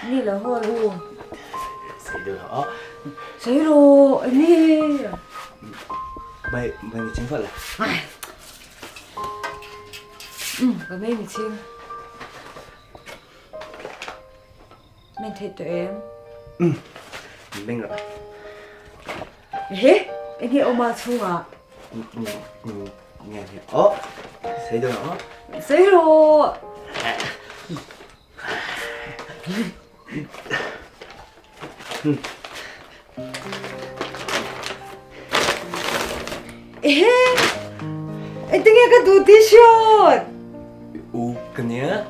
Ni lo haw u. Sei deuh rawh aw. Sei rawh ni. Mai mai mi ching vat la. Um ka mai mi ching. Men thei tawh em? Um meng rawh. Ehe enge awm a chhungah? Nge nge aw sei deuh rawh aw. Sei rawh. Ehe! Engtinge ka duh t-shirt? U ka nia.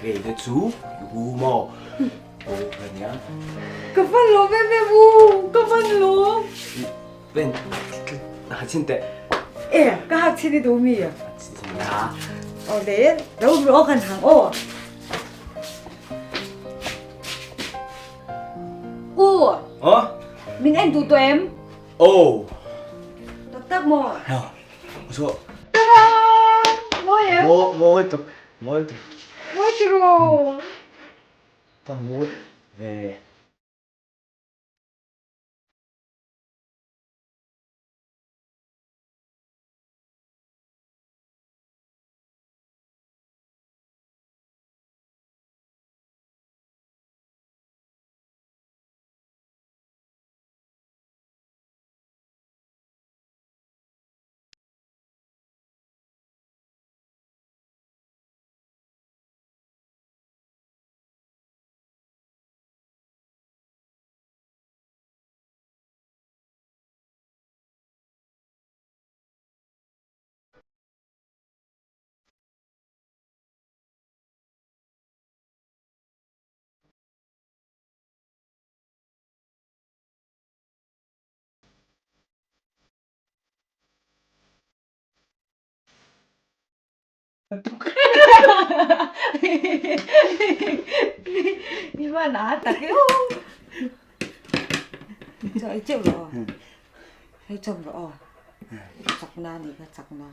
Kei te chu u maw? U ka nia. Ka van lawm em em u, ka van lawm. Ben, ha chin teh. E, ka hak chin i duh mi? Chin na. Aw le, lo ro kan hang aw. U. Aw. Min en duh tawh em? Aw. Tak tak maw? Ha. So. Tada! Mawi em? Mawi mawi tuk. Mawi tuk. Mawi tiraw? Pa mawi ve. I hman a tak e Chaw ei teuh rawh aw. Ei chawm rawh aw. Chakna a nih kha chakna.